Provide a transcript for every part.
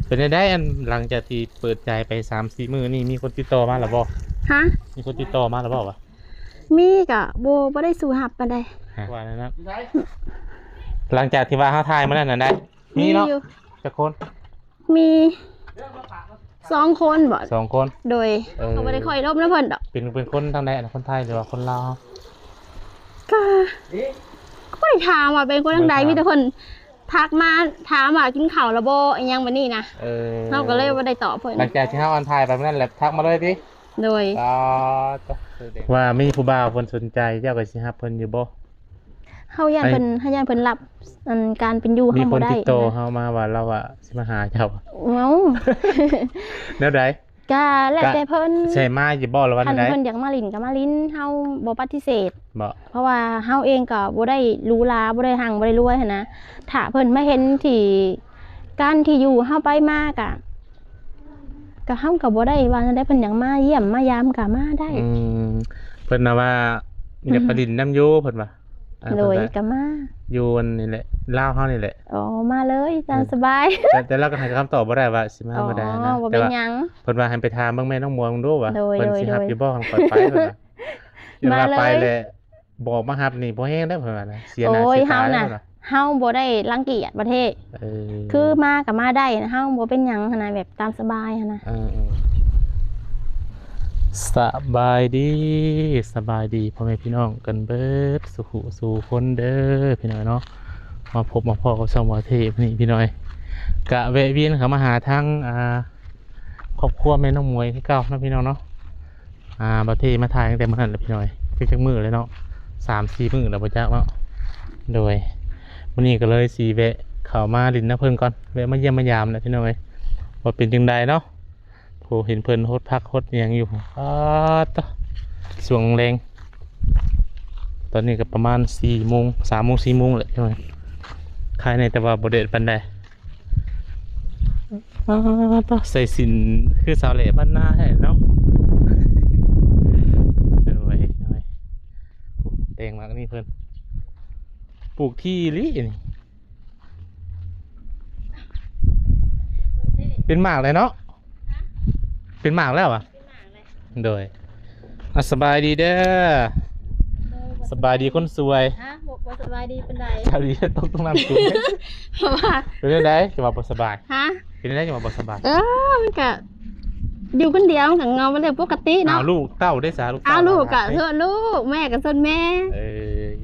ເປັນຈັ່ງໃດ ອັນ ຫຼັງຈາກທີ່ເປີດໃຈໄປສາມສີ່ມື້ນີ້ ມີຄົນຕິດຕໍ່ມາແລ້ວບໍ່? ຮະ? ມີຄົນຕິດຕໍ່ມາແລ້ວບໍ່ວະ? ມີ ກະບໍ່ ບໍ່ໄດ້ສູ້ຮັບປານໃດ. ຮະ? ວ່າແນວນັ້ນ. ຫຼັງຈາກທີ່ວ່າເຮົາຖ່າຍມື້ນັ້ນນະໄດ້ ມີເນາະ? ມີຢູ່. ຈັກຄົນ? ມີສອງຄົນບໍ? ສອງຄົນ. ໂດຍ. ເອີ ເຂົາບໍ່ໄດ້ຄ່ອຍລົມນຳເພິ່ນດອກ. ເປັນ ເປັນຄົນທາງໃດ ອັນ ຄົນໄທ ຫຼືວ່າຄົນລາວ? ກະ ກະບໍ່ໄດ້ຖາມວ່າເປັນຄົນທາງໃດ ບໍ່ໄດ້ຖາມ ມີແຕ່ເພິ່ນ ທັກມາຖາມວ່າກິນເຂົ້າແລ້ວບໍ່ ອີ່ຫຍັງແບບນີ້ນະ. ເອີ ເຮົາກໍເລີຍບໍ່ໄດ້ຕອບເພິ່ນ. ຫຼັງຈາກທີ່ເຮົາອັນຖ່າຍໄປມື້ນັ້ນແຫຼະ ທັກມາເລີຍຕິ? ໂດຍ. ອໍ ວ່າມີຜູ້ບ່າວເພິ່ນສົນໃຈ ເຈົ້າກໍຊິຮັບເພິ່ນຢູ່ບໍ່? ເຮົາຢ້ານເພິ່ນ ເຮົາຢ້ານເພິ່ນຮັບ ອັນ ການເປັນຢູ່ເຮົາບໍ່ໄດ້. ມີຄົນຕິດຕໍ່ເຮົາມາວ່າລາວວ່າຊິມາຫາເຈົ້າ. ເອົ້າ ແນວໃດ? ກະແລ້ວແຕ່ເພິ່ນ ໃສ່ມາຢູ່ບໍ່ ຫຼືວ່າ ຄັນເພິ່ນຢາກມາຫຼິ້ນກໍມາຫຼິ້ນ ເຮົາບໍ່ປະຕິເສດ. ບໍ່ ເພາະວ່າເຮົາເອງກໍບໍ່ໄດ້ຫຼູຫຼາ ບໍ່ໄດ້ຮັ່ງ ບໍ່ໄດ້ລວຍຫັ້ນນະ. ຖ້າເພິ່ນມາເຫັນທີ່ ການທີ່ຢູ່ເຮົາໄປມາກະ ກະເຮົາກໍບໍ່ໄດ້ວ່າແນວໃດ ເພິ່ນຢາກມາຢ້ຽມມາຢາມກະມາໄດ້. ອືມ ເພິ່ນນະວ່າ ອືມ ຢາກໄປຫຼິ້ນນຳຢູ່ ເພິ່ນວ່າ. ອ່າ ໂດຍ ເພິ່ນວ່າ ກະມາ ຢູ່ອັນນີ້ແຫຼະ ລາວເຮົານີ້ແຫຼະ. ອໍ ມາເລີຍ ຕາມສະບາຍ. ແຕ່ ແຕ່ລາວກໍໃຫ້ຄຳຕອບບໍ່ໄດ້ວ່າຊິມາມື້ໃດນະ. ອໍ ບໍ່ເປັນຫຍັງ. ແຕ່ວ່າເພິ່ນວ່າໃຫ້ໄປຖາມເບິ່ງແມ່ນ້ອງມວຍເບິ່ງດູວ່າ ໂດຍ ເພິ່ນຊິຮັບຢູ່ບໍ່ ໂດຍ ຄັນຂ້ອຍໄປ ເພິ່ນວ່າ. ຢ້ານວ່າໄປແລ້ວບໍ່ອອກມາຮັບນີ້ບໍ່ແຮງເດ້ ເພິ່ນວ່ານະ ເສຍໜ້າເສຍຕາເດ້ ເພິ່ນວ່າ. ໂອ້ຍ ເຮົານະ ເຮົາບໍ່ໄດ້ລັງກຽດປະເທດ. ເອີ ຄືມາກໍມາໄດ້ນະ ເຮົາບໍ່ເປັນຫຍັງຫັ້ນນະ ແບບຕາມສະບາຍຫັ້ນນະ. ເອີ ເອີ ສະບາຍດີ ສະບາຍດີພໍ່ແມ່ພີ່ນ້ອງກັນເບິດສູ່ຜູ້ສູ່ຄົນເດີພີ່ນ້ອງເນາະ. ມາພົບມາພໍ້ກັບຊ່ອງບ່າວເທບນີ້ພີ່ນ້ອງ ກະແວະວຽນເຂົ້າມາຫາທາງ ອ່າ ຄອບຄົວແມ່ນ້ອງໝວຍຄືເກົ່າເນາະພີ່ນ້ອງເນາະ. ອ່າ ບ່າວເທມາຖ່າຍຕັ້ງແຕ່ມື້ນັ້ນແຫຼະພີ່ນ້ອງ ຈັກ ຈັກມື້ແລ້ວເນາະ ສາມສີ່ມື້ແລ້ວບໍ່ຈັກເນາະ. ໂດຍ ມື້ນີ້ກໍເລີຍຊິແວະເຂົ້າມາຫຼິ້ນນຳເພິ່ນກ່ອນ ແວະມາຢ້ຽມມາຢາມແຫຼະພີ່ນ້ອງເອີຍ ວ່າເປັນຈັ່ງໃດເນາະ. ໂອ້ ເຫັນເພິ່ນຫົດຜັກຫົດຫຍັງຢູ່. ອາ ຕະ ຊ່ວງແລງ ຕອນນີ້ກໍປະມານສີ່ໂມງ ສາມໂມງ ສີ່ໂມງແຫຼະພີ່ນ້ອງ. ຄາຍແດ່ ແຕ່ວ່າບໍ່ແດດປານໃດ. ອາ ຕະ ໃສ່ສິ້ນຄືສາວແຫຼບ້ານນາແທ້ເນາະ. ໂດຍ ໂດຍ ແຕ່ງໝາກນີ້ເພິ່ນ ປູກທີ່ອີ່ຫຼີນີ້ ເປັນໝາກແລ້ວເນາະ. ເປັນໝາກແລ້ວຫວາ? ເປັນໝາກແລ້ວ. ໂດຍ ອ່ະ ສະບາຍດີເດີ. ໂດຍ ສະບາຍດີຄົນສວຍ. ຮະ? ບໍ່ ບໍ່ສະບາຍດີປານໃດ. ສະບາຍດີຕົກລົງນ້ຳສູງ. ເພາະວ່າ ເປັນຈັ່ງໃດ ຈະວ່າບໍ່ສະບາຍ? ຮະ? ເປັນຈັ່ງໃດ ຈະວ່າບໍ່ສະບາຍ? ເອີ ມັນກະຢູ່ຄົນດຽວ ມັນກະເຫງົາ ມັນເລື່ອງປົກກະຕິເນາະ. ອ້າວ ລູກເຕົ້າເດ້ສະ? ລູກເຕົ້າ. ອ້າວ ລູກກະ ຫາ ເຊີນລູກ ແມ່ກະເຊີນແມ່. ເອີ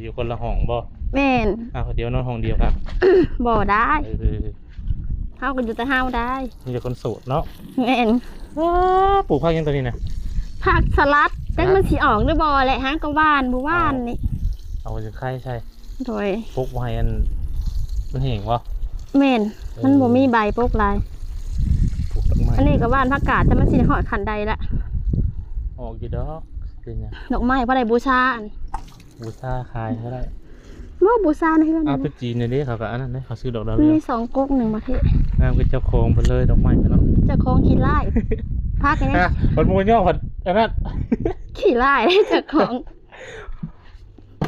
ຢູ່ຄົນລະຫ້ອງບໍ່? ແມ່ນ. ອ້າວ ດຽວນອນຫ້ອງດຽວກັນ ບໍ່ໄດ້. ເອີ ເຮົາກໍຢູ່ແຕ່ເຮົາໄດ້ ມີແຕ່ຄົນໂສດເນາະ. ແມ່ນ. ອ້າ ປູກຜັກຫຍັງຕົວນີ້ນະ? ຜັກສະຫຼັດ. ສະຫຼັດ ຈັກມັນຊິອອກຫຼືບໍ່ແຫຼະ ຫາກໍຫວ່ານມື້ວານນີ້. ເອົາ ເອົາໄວ້ໄຂ່ໃສ່. ໂດຍ. ປົກບໍ່ໃຫ້ອັນ ມັນແຫ້ງບໍ່? ແມ່ນ. ເອີ ມັນບໍ່ມີໃບປົກຫຼາຍ. ປູກດອກໄມ້ ອັນນີ້ກໍຫວ່ານຜັກກາດ ແຕ່ມັນຊິຮອດຂັ້ນໃດລະ? ອອກຢູ່ດອກ ເປັນຫຍັງ? ດອກໄມ້ພໍໄດ້ບູຊາ ອັນ ບູຊາຂາຍກໍໄດ້. ບໍ່ ບູຊາໃນເຮືອນ. ອ້າວ ຕຸດຈີນນີ້ເດ້ ເຂົາກໍອັນນັ້ນເດ້ ເຂົາຊື້ດອກດາວເຮືອງ. ມີສອງກົກໜຶ່ງປະເທດ. ງາມຄືເຈົ້າຂອງເພິ່ນເລີຍ ດອກໄມ້ເນາະ. ເຈົ້າຂອງຂີ້ລ້າຍ. ພັກນີ້ ອ່ະ ເພິ່ນບໍ່ຍອມເພິ່ນອັນນັ້ນ ຂີ້ລ້າຍເຈົ້າຂອງ.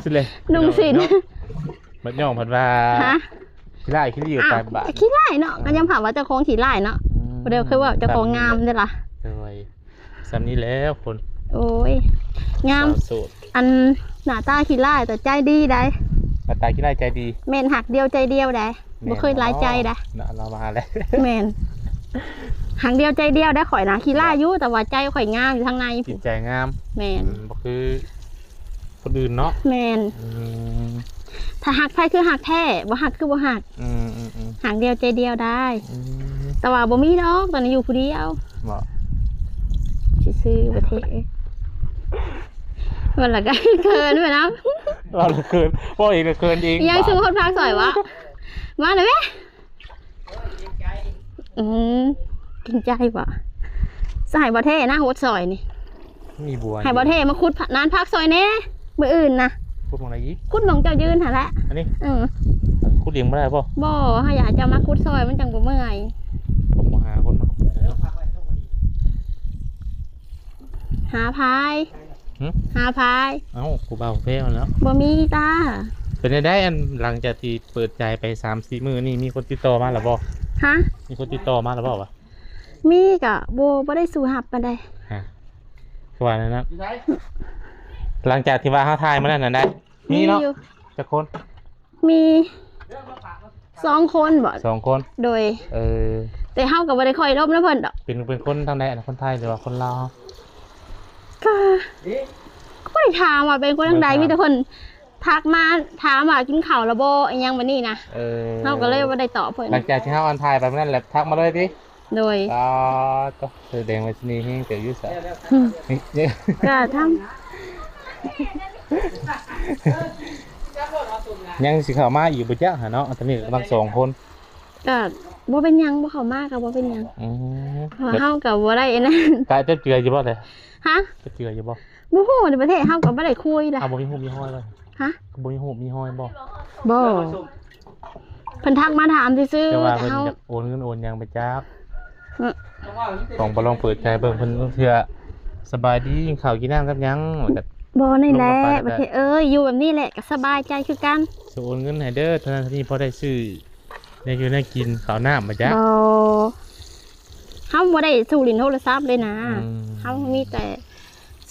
ຊິເລີຍ ນຸ່ງສິ້ນເນາະ. ບັດຍອມເພິ່ນວ່າ ຮະ? ຂີ້ລ້າຍຂີ້ຫຼິວ ອ້າວ ຕາຍບາດ ຂີ້ລ້າຍເນາະ. ເອີ ກໍຍັງຖາມວ່າເຈົ້າຂອງຂີ້ລ້າຍເນາະ. ອືມ ບໍ່ໄດ້ເຄີຍເວົ້າເຈົ້າຂອງງາມເດ້ລະ. ໂດຍ. ສ່ຳນີ້ແຫຼະຄົນ. ໂອ້ຍ ງາມ ສາວໂສດ. ອັນ ໜ້າຕາຂີ້ຮ້າຍແຕ່ໃຈດີໃດ໋. ໜ້າຕາຂີ້ຮ້າຍໃຈດີ. ແມ່ນ ຮັກດຽວໃຈດຽວໃດ໋. ແມ່ນ ບໍ່ເຄີຍຫຼາຍໃຈໃດ໋. ເນາະ ລາວວ່າແຫຼະ. ແມ່ນ ຮັກດຽວໃຈດຽວໃດ໋. ຂ້ອຍນະຂີ້ຮ້າຍຢູ່ ແຕ່ວ່າໃຈຂ້ອຍງາມຢູ່ທາງໃນ ຈິດໃຈງາມ. ແມ່ນ ອືມ ບໍ່ຄື ຄົນອື່ນເນາະ. ແມ່ນ ອືມ ຖ້າຮັກໃຜຄືຮັກແທ້ ບໍ່ຮັກຄືບໍ່ຮັກ. ອືມໆໆ ຮັກດຽວໃຈດຽວໄດ້. ອືມ ແຕ່ວ່າບໍ່ມີດອກ ຕອນນີ້ຢູ່ຜູ້ດຽວ. ບໍ່ ຊິຊື້ປະເທດ ເພິ່ນລະກໍເຂີນໄປນຳ. ເວົ້າລະເຂີນ ເວົ້າເອງລະເຂີນເອງ. ຍັງ ບາດ ຊື້ຮອດຜັກຊອຍວະ ມາແລ້ວແມະ. ອືມ ເກງໃຈຫວາ. ຊິໃຫ້ບໍ່ແທ້ນະຫົດຊອຍນີ້. ມີບົວ ໃຫ້ບໍ່ແທ້ມາຂຸດນານຜັກຊອຍແດ່ ມື້ອື່ນນະ. ຂຸດໝ່ອງໃດອີກ? ຂຸດໝ່ອງເຈົ້າຢືນຫັ້ນແຫຼະ. ອັນນີ້? ເອີ ຂຸດເອງບໍ່ໄດ້ບໍ່? ບໍ່ ເຮົາຢາກໃຫ້ເຈົ້າມາຂຸດຊອຍ ມັນຈັ່ງບໍ່ເມື່ອຍ. ກໍບໍ່ຫາຄົນມາຂຸດເນາະ. ຫາພາຍ. ຫຶ? ຫາພາຍ. ເອົ້າ ຜູ້ບ່າວແພ້ແລ້ວ. ບໍ່ມີຈ້າ. ເປັນຈັ່ງໃດ ອັນ ຫຼັງຈາກທີ່ເປີດໃຈໄປສາມສີ່ມື້ນີ້ ມີຄົນຕິດຕໍ່ມາແລ້ວບໍ່? ຮະ? ມີຄົນຕິດຕໍ່ມາແລ້ວບໍ່ວະ? ມີ ກະບໍ່ ບໍ່ໄດ້ສູ້ຮັບປານໃດ. ຮະ? ຄືວ່ານັ້ນນະ. ຫຼັງຈາກທີ່ວ່າເຮົາຖ່າຍມານັ້ນນະໄດ້ ມີເນາະ? ມີຢູ່. ຈັກຄົນ? ມີສອງຄົນບໍ? ສອງຄົນ. ໂດຍ. ເອີ ແຕ່ເຮົາກໍບໍ່ໄດ້ຄ່ອຍລົມນຳເພິ່ນດອກ. ເປັນ ເປັນຄົນທາງໃດ? ອັນ ຄົນໄທ ຫຼືວ່າຄົນລາວ? ກໍ ກໍບໍ່ໄດ້ຖາມວ່າເປັນຄົນທາງໃດ ບໍ່ໄດ້ຖາມ ມີແຕ່ເພິ່ນທັກມາຖາມວ່າກິນເຂົ້າແລ້ວບໍ່ ອີ່ຫຍັງແບບນີ້ນະ. ເອີ ເຮົາກໍເລີຍບໍ່ໄດ້ຕອບເພິ່ນ. ຫຼັງຈາກທີ່ເຮົາອັນຖ່າຍໄປມື້ນັ້ນແຫຼະ ທັກມາເລີຍຕິ? ໂດຍ. ອໍ ກໍສະແດງວ່າສະເໜ່ແຮງເຕີບຢູ່ຊະ. ກໍທຳ ຍັງຊິເຂົ້າມາອີກບໍ່ຈັກຫັ້ນເນາະ. ຕອນນີ້ກໍກຳລັງສອງຄົນ. ກໍບໍ່ເປັນຫຍັງ ບໍ່ເຂົ້າມາກໍບໍ່ເປັນຫຍັງ. ອືມ ເພາະເຮົາກໍບໍ່ໄດ້ອັນນັ້ນ. ກະເຈັບເຈື່ອຢູ່ບໍ່ແທ້? ຮະ? ເຈັບເຈື່ອຢູ່ບໍ່? ບໍ່ຮູ້ ໃນປະເທດເຮົາກໍບໍ່ໄດ້ຄຸຍລະ. ເອົາ ບໍ່ມີຮູບມີຮອຍບໍ່? ຮະ? ບໍ່ມີຮູບມີຮອຍບໍ່? ບໍ່. ເພິ່ນທັກມາຖາມຊື່ໆ ແຕ່ວ່າ ແຕ່ເພິ່ນເຮົາຢາກໂອນເງິນໂອນຫຍັງໄປຈັກ. ອືມ ຕ້ອງໄປລອງເປີດໃຈເບິ່ງເພິ່ນເທື່ອ. ສະບາຍດີ ກິນເຂົ້າກິນນ້ຳກັບຫຍັງ? ແລ້ວກໍ ບໍ່ ນີ້ແຫຼະ ລົງກັນໄປ ປະເທດເອີຍ ຢູ່ແບບນີ້ແຫຼະ ກໍສະບາຍໃຈຄືກັນ. ຊິໂອນເງິນໃຫ້ເດີ ເທົ່ານັ້ນເທົ່ານີ້ ພໍໄດ້ຊື້ແນວຢູ່ແນວກິນ ເຂົ້ານ້ຳມາຈ້ະ. ບໍ່ ເຮົາບໍ່ໄດ້ສູ້ຫຼິ້ນໂທລະສັບເລີຍນະ. ອືມ ເຮົາມີແຕ່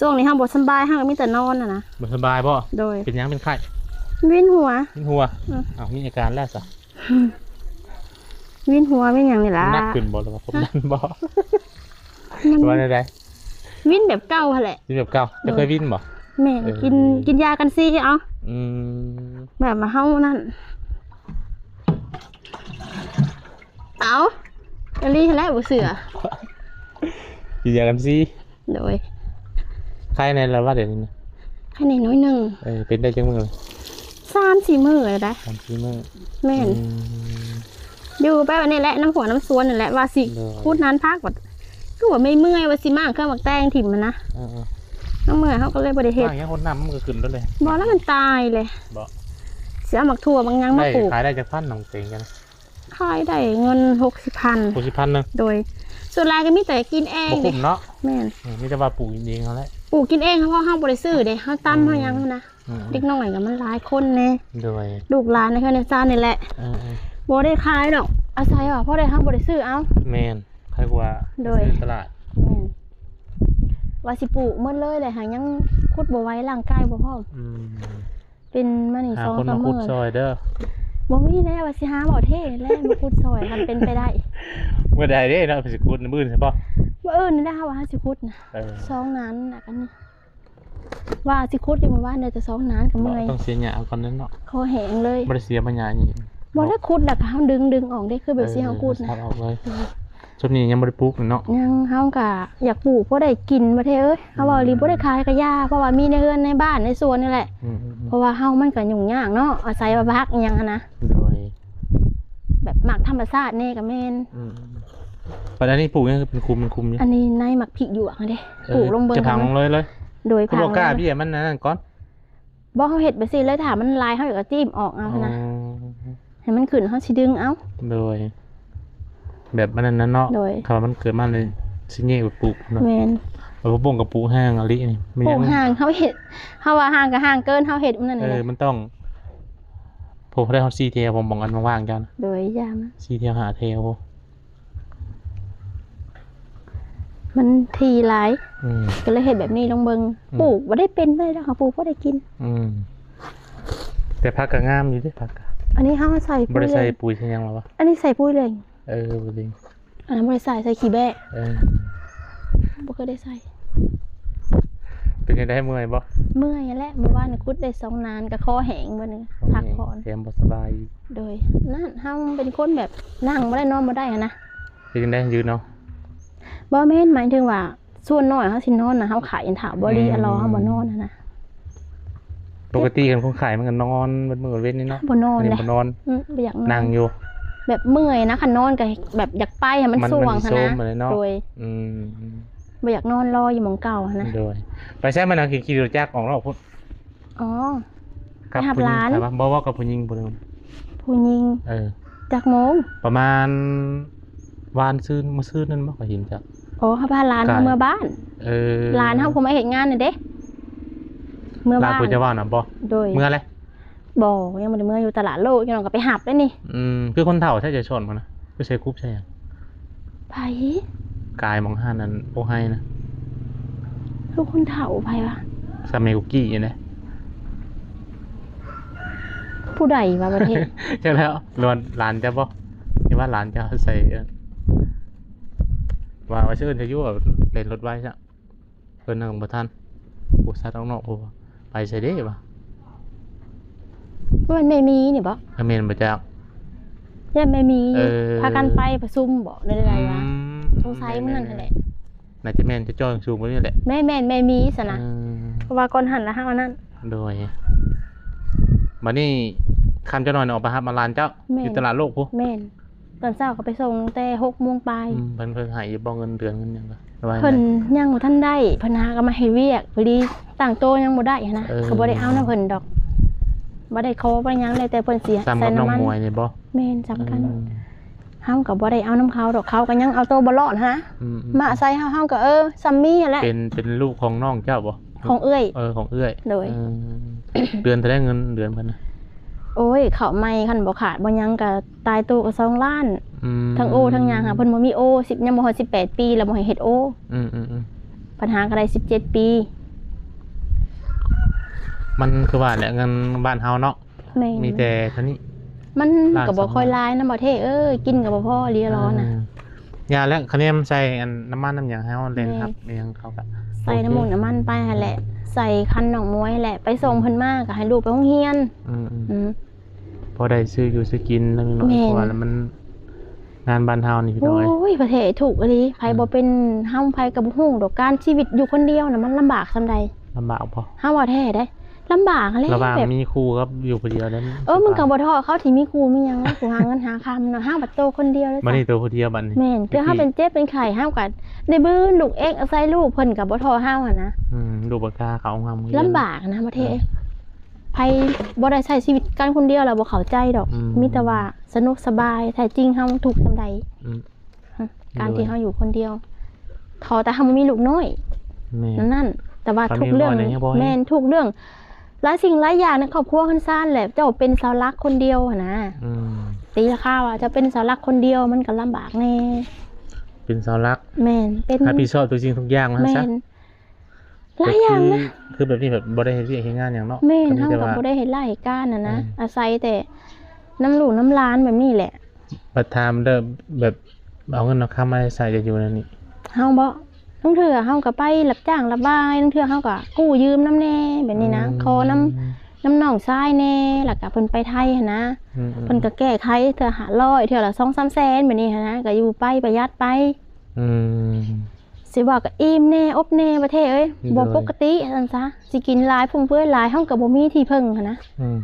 ຊ່ວງນີ້ເຮົາບໍ່ສະບາຍ ເຮົາກໍມີແຕ່ນອນຫັ້ນນະ. ບໍ່ສະບາຍບໍ່? ໂດຍ. ເປັນຫຍັງ ເປັນໄຂ້? ວິນຫົວ. ວິນຫົວ? ອືມ. ອ້າວ ມີອາການແລ້ວຊະ. ວິນຫົວ ວິນຫຍັງນີ້ລະ. ມັນໜັກຂຶ້ນບໍ່ ຫຼືວ່າຄວາມດັນບໍ່? ມັນ ວ່າແນວໃດ? ວິນແບບເກົ່າຫັ້ນແຫຼະ. ວິນແບບເກົ່າ. ໂດຍ. ເຈົ້າເຄີຍວິນບໍ່? ແມ່ນ. ເອີ ກິນ ກິນຢາກັນຊີເອົາ. ອືມ. ແບບວ່າເຮົານັ້ນ ເອົາ ອີ່ຫຼີຫັ້ນແຫຼະ ບໍ່ເຊື່ອ. ກິນຢາກັນຊີ. ໂດຍ. ໄຄແດ່ແລ້ວວ່າດຽວນີ້ນະ? ໄຄແດ່ໜ້ອຍໜຶ່ງ. ເອີ ເປັນໄດ້ຈັກມື້? ສາມສີ່ມື້ແລ້ວໄດ໋. ສາມສີ່ມື້. ແມ່ນ. ອືມ. ຢູ່ແບບນີ້ແຫຼະ ນຳຫົວນຳສວນນີ້ແຫຼະ ວ່າຊິ ໂດຍ ຂຸດນານຜັກ ບັດຄືວ່າເມື່ອຍ ວ່າຊິມ້າງເຄື່ອງໝາກແຕງຖິ້ມຫັ້ນນະ. ເອີໆ. ເມື່ອຍ ເຮົາກໍເລີຍບໍ່ໄດ້ເຮັດ. ມ້າງຫຍັງ ຫົດນ້ຳມັນກໍຂຶ້ນໄປເລີຍ. ບໍ່ ແລ້ວມັນຕາຍເລີຍ. ບໍ່. ຊິເອົາໝາກຖົ່ວໝາກຫຍັງມາປູກ. ໄດ້ ຂາຍໄດ້ຈັກພັນ ນ້ອງເຕັງກັນ? ຂາຍໄດ້ເງິນຫົກສິບພັນ. ຫົກສິບພັນນະ? ໂດຍ. ສ່ວນຫຼາຍກໍມີແຕ່ກິນເອງ. ບໍ່ຄຸ້ມເນາະ. ແມ່ນ. ອືມ ມີແຕ່ວ່າປູກກິນເອງເຮົາແຫຼະ. ປູກກິນເອງ ເພາະເຮົາບໍ່ໄດ້ຊື້ເດ້ ເຮົາຕຳ ອືມ ເຮົາຫຍັງຫັ້ນນະ. ອືມ ເດັກນ້ອຍກໍມັນຫຼາຍຄົນແດ່. ໂດຍ. ລູກຫຼານໃນເຮືອນໃນຊານນີ້ແຫຼະ. ເອີໆ. ບໍ່ໄດ້ຂາຍດອກ ອາໄສວ່າພໍໄດ້ ເຮົາບໍ່ໄດ້ຊື້ເອົາ. ແມ່ນ. ໃຜກວ່າ ໂດຍ ໄປຊື້ຕະຫຼາດ. ແມ່ນ. ວ່າຊິປູກໝົດເລີຍແຫຼະ ຫາຍັງຂຸດບໍ່ໄຫວ ຮ່າງກາຍບໍ່ພ້ອມ. ອືມ. ເປັນມານີ້ ຫາ ສອງ ຄົນ ສາມ ມາຂຸດ ມື້ ຊ່ອຍເດີ. ບໍ່ມີແລ້ວ ວ່າຊິຫາບໍ່ເທ່ແລ້ວມາຂຸດຊ່ອຍ ຄັນເປັນໄປໄດ້. ມື້ໃດເດ້ເນາະ ເພິ່ນຊິຂຸດ ມື້ອື່ນໃຊ່ບໍ່? ມື້ອື່ນນີ້ແຫຼະ ເຮົາວ່າເຮົາຊິຂຸດນະ. ເອີ ສອງນານນະ ກັນນີ້ ວ່າຊິຂຸດຢູ່ມື້ວານ ໄດ້ແຕ່ສອງນານກໍເມື່ອຍ. ຕ້ອງເສຍຫຍ້າເອົາກ່ອນເນາະ. ຄໍແຫ້ງເລີຍ. ບໍ່ໄດ້ເສຍມາຫຍ້າອີ່ຫຍັງ. ບໍ່ໄດ້ ເນາະ ຂຸດແລ້ວກໍເຮົາດຶງ ດຶງອອກເດ້ ຄືແບບ ເອີ ຊິເຮົາຂຸດນະ ຕັດອອກເລີຍ. ເອີ. ຊຸມນີ້ຍັງບໍ່ໄດ້ປູກເນາະ. ຍັງ. ເຮົາກະຢາກປູກພໍໄດ້ກິນປະເທດເອີຍ. ເຮົາເວົ້າອີ່ຫຼີ ອືມ ບໍ່ໄດ້ຂາຍກະຢ່າ ເພາະວ່າມີໃນເຮືອນໃນບ້ານໃນສວນນີ້ແຫຼະ. ອືມໆໆ. ເພາະວ່າເຮົາມັນກະຫຍຸ້ງຍາກເນາະ ອາໄສວ່າຜັກອີ່ຫຍັງຫັ້ນນະ. ໂດຍ. ແບບໝາກທຳມະຊາດແດ່ກະແມ່ນ. ອືມໆ. ບັດອັນນີ້ປູກຫຍັງ ຄືເປັນຄຸມເປັນຄຸມຢູ່? ອັນນີ້ໃນໝາກພິກຫຍວກຫັ້ນເດ້. ເອີ ປູກລົງເບິ່ງ ຈະຝັງລົງເລີຍ ເລີຍ. ໂດຍ. ຄືບໍ່ກ້າເບ້ຍມັນອັນນັ້ນກ່ອນ? ບໍ່ ເຮົາເຮັດແບບຊີ້ເລີຍ ຖ້າມັນຫຼາຍເຮົາກໍຈີ້ມອອກເອົາຫັ້ນນະ. ອໍ. ໃຫ້ມັນຂຶ້ນ ເຮົາຊິດຶງເອົາ. ໂດຍ. ແບບອັນນັ້ນນະເນາະ. ໂດຍ. ຖ້າວ່າມັນເກີດມາເລີຍຊິແຍກໄປປູກເນາະ. ແມ່ນ. ແລ້ວບໍ່ປົງກໍປູກຫ່າງອີ່ຫຼີນີ້ ແມ່ນຫຍັງ? ປູກຫ່າງ ເຮົາເຮັດ ເຮົາວ່າຫ່າງກໍຫ່າງເກີນ ເຮົາເຮັດມັນນັ້ນ. ເອີ ແຫຼະ ມັນຕ້ອງ ໂອ້ ໄດ້ຮອດສີ່ແຖວ ບໍ່ ໝ່ອງອັນວ່າງໆ ເຈົ້ານະ. ໂດຍ. ຢ່າມາ ສີ່ແຖວ ຫ້າແຖວ. ມັນຖີ່ຫຼາຍ. ອືມ. ກໍເລີຍເຮັດແບບນີ້ລອງເບິ່ງ. ອືມ. ປູກບໍ່ໄດ້ເປັນປານໃດດອກ ຫາປູກພໍໄດ້ກິນ. ອືມ. ແຕ່ຜັກກໍງາມຢູ່ເດ້ ຜັກກໍ. ອັນນີ້ເຮົາໃສ່ປຸ້ຍ ບໍ່ໄດ້ໃສ່ປຸ້ຍໃສ່ຫຍັງແລ້ວວະ? ອັນນີ້ໃສ່ປຸ້ຍເຫຼັງ. ເອີ ເຫຼັງ. ອັນນັ້ນບໍ່ໄດ້ໃສ່ ໃສ່ຂີ້ແບ້. ເອີ. ບໍ່ເຄີຍໄດ້ໃສ່. ເປັນຈັ່ງໃດ ເມື່ອຍບໍ່? ເມື່ອຍແຫຼະ ມື້ວານຂຸດໄດ້ສອງນານ ກໍຄໍແຫ້ງເບິດນີ້ ພັກຜ່ອນ ແຖມບໍ່ສະບາຍ. ໂດຍ. ນັ້ນ ເຮົາເປັນຄົນແບບນັ່ງບໍ່ໄດ້ ນອນບໍ່ໄດ້ຫັ້ນນະ. ເປັນຈັ່ງໃດ ຢືນເອົາ? ບໍ່ແມ່ນ ໝາຍເຖິງວ່າ ສ່ວນໜ້ອຍເຮົາຊິນອນນະ ເຮົາໄຂ້ຖ້າບໍ່ດີ ອືມ ອະລໍເຮົາບໍ່ນອນຫັ້ນນະ. ປົກກະຕິຄັນຄົນໄຂ້ມັນກໍນອນເບິດມື້ເບິດເວັນນີ້ເນາະ. ບໍ່ນອນເດ້ ບໍ່ນອນ. ອືມ ບໍ່ຢາກນອນ ນັ່ງຢູ່. ແບບເມື່ອຍນະ ຄັນນອນກໍແບບຢາກໄປໃຫ້ມັນ ມັນ ຊ່ວງຫັ້ນນະ. ໂດຍ. ອືມ. ບໍ່ຢາກນອນລໍຢູ່ໝ່ອງເກົ່າຫັ້ນນະ. ໂດຍ. ໄປໃສມານະ? ຂີ່ ຂີ່ລົດຈັກອອກນອກພຸ້ນ. ອໍ ໄປຮັບຫຼານ. ກັບຜູ້ຍິງ ບໍ່ ເວົ້າກັບຜູ້ຍິງຜູ້ໜຶ່ງ. ຜູ້ຍິງ. ເອີ. ຈັກໂມງ? ປະມານວານຊືນ ມື້ຊືນນັ້ນບໍ່ ຂ້ອຍເຫັນເຈົ້າ. ອໍ ເຮົາພາຫຼານເຮົາເມືອບ້ານ. ເອີ. ຫຼານເຮົາຜູ້ມາເຮັດງານນັ້ນເດ້ ເມືອບ້ານ. ຫຼານຜູ້ເຈົ້າເວົ້ານະບໍ່? ໂດຍ. ເມືອແລ້ວ? ບໍ່ ຍັງບໍ່ໄດ້ເມືອ ຢູ່ຕະຫຼາດໂລກ ຢູ່ນ້ອງກໍໄປຮັບໄດ້ນີ້. ອືມ. ຄືຄົນເຖົ້າແທ້ ໃຈສອນມັນນະ. ໄປໃສ່ຄຸບໃສ່ຫຍັງ? ໃຜ? ກາຍໝ່ອງຮ້ານອັນໂອໄຮນະ. ຄືຄົນເຖົ້າໃຜວະ? ສາມີກຸກກີ້ນີ້ແຫຼະ. ຜູ້ໃດວະປະເທດ? ຈັກແລ້ວ ຫຼືວ່າຫຼານເຈົ້າບໍ່? ນີ້ວ່າຫຼານເຈົ້າໃສ່ ວ່າ ວ່າຊິເອີ້ນເຈົ້າຢູ່ ວ່າເລ່ນລົດໄວຊະ. ເພິ່ນນັ່ງບໍ່ທັນ ຜູ້ສັດອອກນອກ ຜູ້ວ່າໄປໃສເດ້ວະ? ແມ່ນແມ່ມີນີ້ບໍ? ກະແມ່ນບໍ່ຈັກ ຢ້ານແມ່ມີ ເອີ ພາກັນໄປປະຊຸມບໍ ຫຼືໃດໆວະ? ອືມ ສົງໄສມື້ນັ້ນຫັ້ນແຫຼະ. ໜ້າຈະແມ່ນເຈົ້າຈ້ອຍສູງກວ່ານີ້ແຫຼະ. ແມ່ນໆ ແມ່ມີຊັ້ນນະ ເອີ ເພາະວ່າກ່ອນຫັ້ນລະເຮົາອັນນັ້ນ. ໂດຍ ບັດນີ້ຄ່ຳຈັກໜ້ອຍອອກໄປຮັບມາຫຼານເຈົ້າ ແມ່ນ ຢູ່ຕະຫຼາດໂລກພຸ້ນ? ແມ່ນ. ຕອນເຊົ້າກໍໄປສົ່ງຕັ້ງແຕ່ຫົກໂມງປາຍ. ອືມ ເພິ່ນ ເພິ່ນໃຫ້ຢູ່ບໍ່ເງິນເດືອນເງິນຫຍັງ? ເພິ່ນຍັງບໍ່ທັນໄດ້ ເພິ່ນຫາກໍມາເຮັດວຽກ ພໍດີຕັ້ງໂຕຍັງບໍ່ໄດ້ຫັ້ນນະ ເອີ ກໍບໍ່ໄດ້ເອົານຳເພິ່ນດອກ ບໍ່ໄດ້ຂໍບໍ່ໄດ້ຫຍັງ ແລ້ວແຕ່ເພິ່ນຊິໃສ່ນ້ຳມັນ. ສ່ຳກັບນ້ອງມວຍນີ້ບໍ? ແມ່ນ ສ່ຳກັນ. ອືມ ເຮົາກໍບໍ່ໄດ້ເອົານຳເຂົາດອກ ເຂົາກໍຍັງເອົາໂຕບໍ່ລອດຫັ້ນນະ. ອືມໆ ມາອາໄສເຮົາ ເຮົາກໍ ເອີ ສ່ຳມີຫັ້ນແຫຼະ. ເປັນ ເປັນລູກຂອງນ້ອງເຈົ້າບໍ? ຂອງເອື້ອຍ. ເອີ ຂອງເອື້ອຍ. ໂດຍ ເອີ ເດືອນເທົ່າໃດເງິນເດືອນເພິ່ນນະ? ໂອ້ຍ ເຂົ້າໃໝ່ ຄັນບໍ່ຂາດບໍ່ຫຍັງກໍຕາຍໂຕກໍສອງລ້ານ. ອືມ ທັງໂອທັງຫຍັງຫາ ເພິ່ນບໍ່ມີໂອ ສິບ ຍັງບໍ່ຮອດສິບແປດປີ ແລ້ວບໍ່ໃຫ້ເຮັດໂອ. ອືມໆໆ ບັດຫາກໍໄດ້ສິບເຈັດປີ. ມັນຄືວ່າແຫຼະ ເງິນບ້ານເຮົາເນາະ. ແມ່ນ ມີແຕ່ເທົ່ານີ້ ມັນກໍບໍ່ຄ່ອຍຫຼາຍນຳບໍ່ເທເອີຍ ກິນກໍບໍ່ພໍອີ່ຫຼີລອນະ. ເອີ ຢ່າແລ້ວ ຄະແນນໃສ່ອັນນ້ຳມັນນ້ຳຫຍັງໃຫ້ເຮົາແລ່ນ ແມ່ນ ຮັບອີ່ຫຍັງເຂົາກະໃສ່ນ້ຳມັນໄປຫັ້ນແຫຼະ ໃສ່ຄັນນ້ອງມວຍຫັ້ນແຫຼະ ໄປສົ່ງເພິ່ນມາກໍໃຫ້ລູກໄປໂຮງຮຽນ. ອືມໆ ອືມ ພໍໄດ້ຊື້ຢູ່ຊື້ກິນນຳ ແມ່ນ ເພາະວ່າມັນ ງານບ້ານເຮົານີ້ພີ່ນ້ອງເອີຍ ໂອ້ຍ ປະເທດທຸກອີ່ຫຼີ ໃຜ ອືມ ບໍ່ເປັນເຮົາ ໃຜກໍບໍ່ຮູ້ດອກ ການຊີວິດຢູ່ຄົນດຽວນະ ມັນລຳບາກສ່ຳໃດ. ລຳບາກບໍ່? ເຮົາວ່າແທ້ເດ້ ລຳບາກແຫຼະ ລະຫວ່າງ ແບບ ມີຄູ່ກັບຢູ່ຜູ້ດຽວນັ້ນ ເອີ ມັນກໍບໍ່ທໍ້ ເຂົາທີ່ມີຄູ່ມີຫຍັງ ຜູ້ຫາເງິນຫາຄຳເນາະ ເຮົາບັດໂຕຄົນດຽວເດ້. ບັດນີ້ໂຕຜູ້ດຽວບັດນີ້ ແມ່ນ ເທື່ອເຮົາເປັນເຈັບເປັນໄຂ້ ເຮົາກໍໄດ້ບືນລູກເອງ ອາໄສລູກ ເພິ່ນກໍບໍ່ທໍ້ເຮົາຫັ້ນນະ. ອືມ ລູກບໍ່ກ້າເຂົ້າໂຮງຮຽນ ລຳບາກນະປະເທດ ເອີ ໃຜບໍ່ໄດ້ໃຊ້ຊີວິດກັນຄົນດຽວແລ້ວບໍ່ເຂົ້າໃຈດອກ. ອືມ ມີແຕ່ວ່າ ສະໜຸກສະບາຍ ແທ້ຈິງເຮົາທຸກສ່ຳໃດ? ອືມ ການທີ່ເຮົາຢູ່ຄົນດຽວ ໂດຍ ທໍແຕ່ເຮົາບໍ່ມີລູກນ້ອຍ ແມ່ນ ນັ້ນ ແຕ່ວ່າທຸກເລື່ອງ ແມ່ນ ທຸກເລື່ອງ ຫຼາຍສິ່ງຫຼາຍຢ່າງໃນຄອບຄົວເຮືອນຊານແຫຼະ ເຈົ້າເປັນເສົາຫຼັກຄົນດຽວຫັ້ນນະ. ອືມ ຕີລາຄາວ່າເຈົ້າເປັນເສົາຫຼັກຄົນດຽວ ມັນກໍລຳບາກແດ່ ເປັນເສົາຫຼັກ ແມ່ນ ເປັນ ຮັບຜິດຊອບທຸກສິ່ງທຸກຢ່າງວ່າຊັ້ນຊະ ແມ່ນ. ຫຼາຍຢ່າງນະ ຄືແບບນີ້ແບບບໍ່ໄດ້ເຮັດວຽກເຮັດງານຫຍັງເນາະ. ແມ່ນ ເຮົາກໍບໍ່ໄດ້ເຮັດລາຍເຮັດການຫັ້ນນະ ອືມ ອາໄສແຕ່ນຳລູກນຳຫຼານແບບນີ້ແຫຼະ. ບັດຖາມເດີ ແບບເອົາເງິນເອົາຄຳມາໃຊ້ຈະຢູ່ແນວນີ້? ເຮົາບໍ? ລາງເທື່ອເຮົາກໍໄປຮັບຈ້າງຮັບວາຍ ລາງເທື່ອເຮົາກໍກູ້ຢືມນຳແດ່ແບບນີ້ນະ ອືມ ຂໍນຳ ນຳນ້ອງຊາຍແດ່ ແລ້ວກໍເພິ່ນໄປໄທຫັ້ນນະ ອືມໆ ເພິ່ນກໍແກ້ໄຂເທື່ອຫ້າຮ້ອຍ ເທື່ອລະສອງສາມແສນແບບນີ້ຫັ້ນນະ ກໍຢູ່ໄປປະຢັດໄປ. ອືມ ຊິວ່າກໍອີ່ມແດ່ອົບແດ່ປະເທດເອີຍ ໂດຍ ບໍ່ປົກກະຕິຊັ້ນຊະ ຊິກິນຫຼາຍຟຸມເຟືອຍຫຼາຍ ເຮົາກໍບໍ່ມີທີ່ເພິ່ງຫັ້ນນະ. ອືມ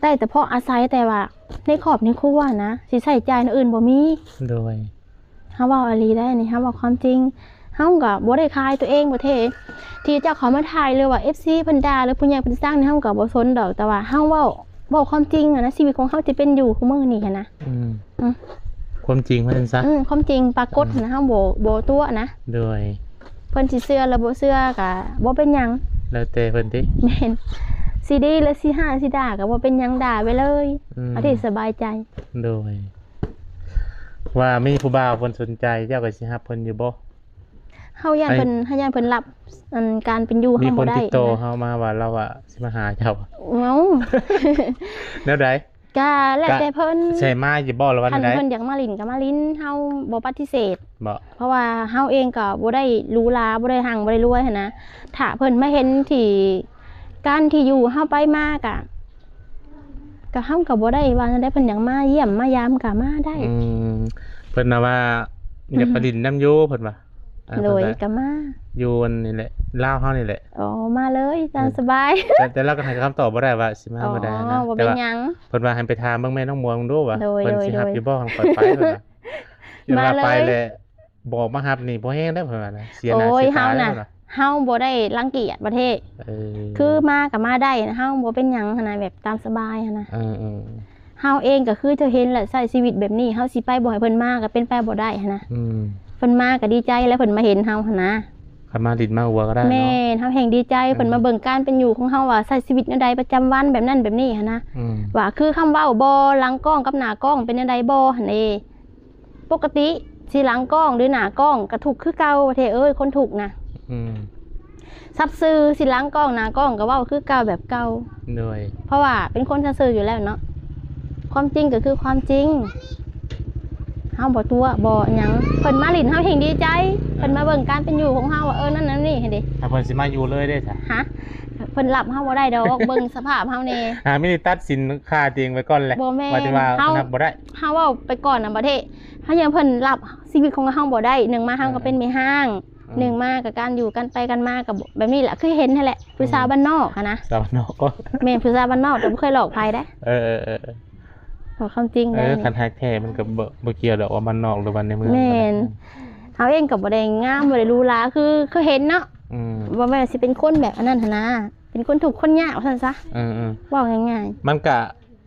ໄດ້ແຕ່ພໍອາໄສ ແຕ່ວ່າໃນຄອບໃນຄົວນະ ຊິໃຊ້ຈ່າຍແນວອື່ນບໍ່ມີ. ໂດຍ ເຮົາເວົ້າອີ່ຫຼີໄດ໋ນີ້ ເຮົາເວົ້າຄວາມຈິງ ເຮົາກໍບໍ່ໄດ້ຂາຍຕົວເອງປະເທດ ທີ່ເຈົ້າເຂົ້າມາຖ່າຍ ຫຼືວ່າເອັຟຊີເພິ່ນດ່າ ຫຼືຜູ້ໃຫຍ່ເພິ່ນຊັງນີ້ ເຮົາກໍບໍ່ສົນດອກ ແຕ່ວ່າເຮົາເວົ້າ ເວົ້າຄວາມຈິງຫັ້ນນະ ຊີວິດຂອງເຮົາທີ່ເປັນຢູ່ຄູ່ມື້ນີ້ຫັ້ນນະ. ອືມ ອືມ ຄວາມຈິງວ່າຊັ້ນຊະ ອືມ ຄວາມຈິງປາກົດຫັ້ນນະ ເຮົາບໍ່ ບໍ່ຕົວະນະ. ໂດຍ ເພິ່ນຊິເຊື່ອ ຫຼືບໍ່ເຊື່ອກໍບໍ່ເປັນຫຍັງ ແລ້ວແຕ່ເພິ່ນຕິ. ແມ່ນ ຊິດີ ຫຼືຊິຮ້າຍຊິດ່າກໍບໍ່ເປັນຫຍັງ ດ່າໄປເລີຍ ອືມ ເອົາທີ່ສະບາຍໃຈ. ໂດຍ ວ່າມີຜູ້ບ່າວເພິ່ນສົນໃຈ ເຈົ້າກໍຊິຮັບເພິ່ນຢູ່ບໍ່? ເຮົາຢ້ານເພິ່ນ ເຮົາຢ້ານເພິ່ນຮັບ ອັນ ການເປັນຢູ່ເຮົາບໍ່ໄດ້ ມີຄົນຕິດຕໍ່ເຮົາມາວ່າ ລາວວ່າຊິມາຫາເຈົ້າ. ເອົ້າ ແນວໃດ? ກະແລ້ວແຕ່ເພິ່ນ ຊິໃຫ້ມາຢູ່ບໍ່ ຫຼືວ່າ ຄັນເພິ່ນຢາກມາຫຼິ້ນກໍມາຫຼິ້ນ ເຮົາບໍ່ປະຕິເສດ ເພາະວ່າເຮົາເອງກໍບໍ່ໄດ້ຫຼູຫຼາ ບໍ່ໄດ້ຮັ່ງ ບໍ່ໄດ້ລວຍຫັ້ນນະ ຖ້າເພິ່ນມາເຫັນທີ່ ການທີ່ຢູ່ເຮົາໄປມາກະ ກະເຮົາກໍບໍ່ໄດ້ວ່າແນວໃດ ເພິ່ນຢາກມາຢ້ຽມມາຢາມກໍມາໄດ້. ອືມ ເພິ່ນນະວ່າ ອືມ ຢາກໄປຫຼິ້ນນຳຢູ່ ເພິ່ນວ່າ ໂດຍ ເພິ່ນວ່າ ກໍມາ ຢູ່ອັນນີ້ແຫຼະ ລາວເຮົານີ້ແຫຼະ. ອໍ ມາເລີຍ ຕາມສະບາຍ ແຕ່ ແຕ່ລາວກໍໃຫ້ຄຳຕອບບໍ່ໄດ້ວ່າຊິມາມື້ໃດນະ ບໍ່ເປັນຫຍັງ ແຕ່ວ່າເພິ່ນວ່າໃຫ້ໄປຖາມເບິ່ງແມ່ນ້ອງມວນເດ້ວ່າ ເພິ່ນຊິຮັບຢູ່ບໍ່ ຂ້ອຍໄປ ເພິ່ນວ່າ ຢ້ານວ່າໄປແລ້ວບໍ່ມາຮັບນີ້ບໍ່ແຮງເດ້ ເພິ່ນວ່ານະ ເສຍໜ້າເສຍຕາເດ້ ເພິ່ນວ່າ. ເຮົາບໍ່ໄດ້ລັງກຽດປະເທດ ເອີ ຄືມາກໍມາໄດ້ ເຮົາບໍ່ເປັນຫຍັງຫັ້ນນະ ແບບຕາມສະບາຍຫັ້ນນະ. ເອີໆ ເຮົາເອງກໍຄືເຈົ້າເຫັນແຫຼະ ໃຊ້ຊີວິດແບບນີ້ ເຮົາຊິໄປບໍ່ໃຫ້ເພິ່ນມາກໍເປັນໄປບໍ່ໄດ້ຫັ້ນນະ. ອືມ ເພິ່ນມາກໍດີໃຈແລ້ວ ເພິ່ນມາເຫັນເຮົາຫັ້ນນະ. ຄັນມາຫຼິ້ນມາຫົວກໍໄດ້ເນາະ. ແມ່ນ ເຮົາແຮ່ງດີໃຈ ເອີ ເພິ່ນມາເບິ່ງການເປັນຢູ່ຂອງເຮົາວ່າ ໃຊ້ຊີວິດແນວໃດປະຈຳວັນແບບນັ້ນແບບນີ້ຫັ້ນນະ ອືມ ວ່າຄືຄຳເວົ້າບໍ່ ຫຼັງກ້ອງກັບໜ້າກ້ອງເປັນແນວໃດບໍ່ຫັ້ນເດ້. ປົກກະຕິຊິຫຼັງກ້ອງ ຫຼື ໜ້າກ້ອງກໍທຸກຄືເກົ່າ ປະເທດເອີຍ ຄົນທຸກນະ. ອືມ ສັບສື່ຊິຫຼັງກ້ອງ ໜ້າກ້ອງກໍເວົ້າຄືເກົ່າ ແບບເກົ່າ. ໂດຍ ເພາະວ່າເປັນຄົນສັດຊື່ຢູ່ແລ້ວເນາະ. ຄວາມຈິງກໍຄືຄວາມຈິງ ເຮົາບໍ່ຕົວະບໍ່ຫຍັງ. ເພິ່ນມາຫຼິ້ນເຮົາແຮ່ງດີໃຈ ເພິ່ນມາເບິ່ງການເປັນຢູ່ຂອງເຮົາວ່າ ເອີ ນັ້ນນັ້ນນີ້ຫັ້ນເດ. ຖ້າເພິ່ນຊິມາຢູ່ເລີຍເດ້ຊະ? ຮະ? ເພິ່ນຮັບເຮົາບໍ່ໄດ້ດອກ ເບິ່ງສະພາບເຮົາແດ່. ອ່າ ມີແຕ່ຕັດສິນຄ່າຕົວເອງໄວ້ກ່ອນແຫຼະ. ບໍ່ແມ່ນ ວ່າຊິວ່າເຮົາຮັບບໍ່ໄດ້. ເຮົາເວົ້າໄປກ່ອນນະ ປະເທດ ເຮົາຍັງ ເພິ່ນຮັບຊີວິດຂອງເຮົາບໍ່ໄດ້. ໜຶ່ງມາເຮົາກໍເປັນແມ່ຮ້າງ ເອີ ໜຶ່ງມາກໍການຢູ່ ການໄປການມາກໍແບບນີ້ແຫຼະ ຄືເຫັນຫັ້ນແຫຼະ. ອືມ ຜູ້ສາວບ້ານນອກຫັ້ນນະ. ສາວບ້ານນອກກໍ ແມ່ນ ຜູ້ສາວບ້ານນອກ ແຕ່ບໍ່ເຄີຍຫຼອກໃຜເດ້. ເອີໆ ເວົ້າຄວາມຈິງ. ເອີ ໄດ້ ຄັນຮັກແທ້ມັນກໍບໍ່ ບໍ່ກ່ຽວດອກວ່າບ້ານນອກ ຫຼື ບ້ານໃນເມືອງ. ແມ່ນ ເຮົາເອງກໍບໍ່ໄດ້ງາມ ບໍ່ໄດ້ຫຼູຫຼາ ຄື ຄືເຫັນເນາະ. ອືມ ບໍ່ແມ່ນຊິເປັນຄົນແບບອັນນັ້ນຫັ້ນນະ ເປັນຄົນທຸກຄົນຍາກວ່າຊັ້ນຊະ. ເອີໆ ເວົ້າງ່າຍໆ ມັນກະ